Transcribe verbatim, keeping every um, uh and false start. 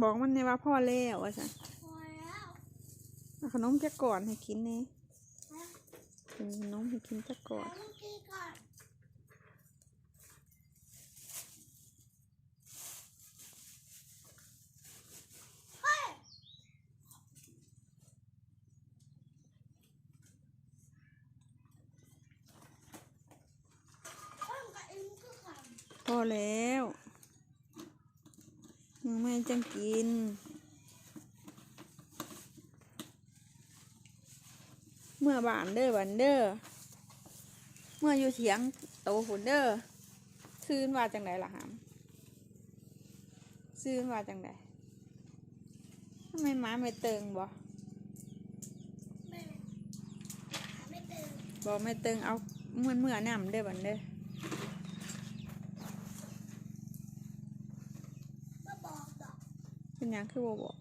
บอกมันแน่ว่าพอแล้วว่าซั่น พอแล้ว เอาขนมจักก่อนให้กินแน่ นะ กินขนมให้กินจักก่อน เอาลูกกี้ก่อน เฮ้ย เพิ่มกับอินคือกัน พอแล้ว มื้อใหม่จั่งกิน เมือบ้านเด้อบัดเด้อ เมืออยู่เถียงโตพุ่นเด้อ ซื่อมันว่าจั่งใดล่ะหาม ซื่อมันว่าจั่งใด ทำไมหมาไม่เติงบ่ แม่ไม่เติม บอกไม่เติงเอาเมือเมือนำเด้อบัดเด้อ ก็บอกดอก เป็นหยังคือบ่บอก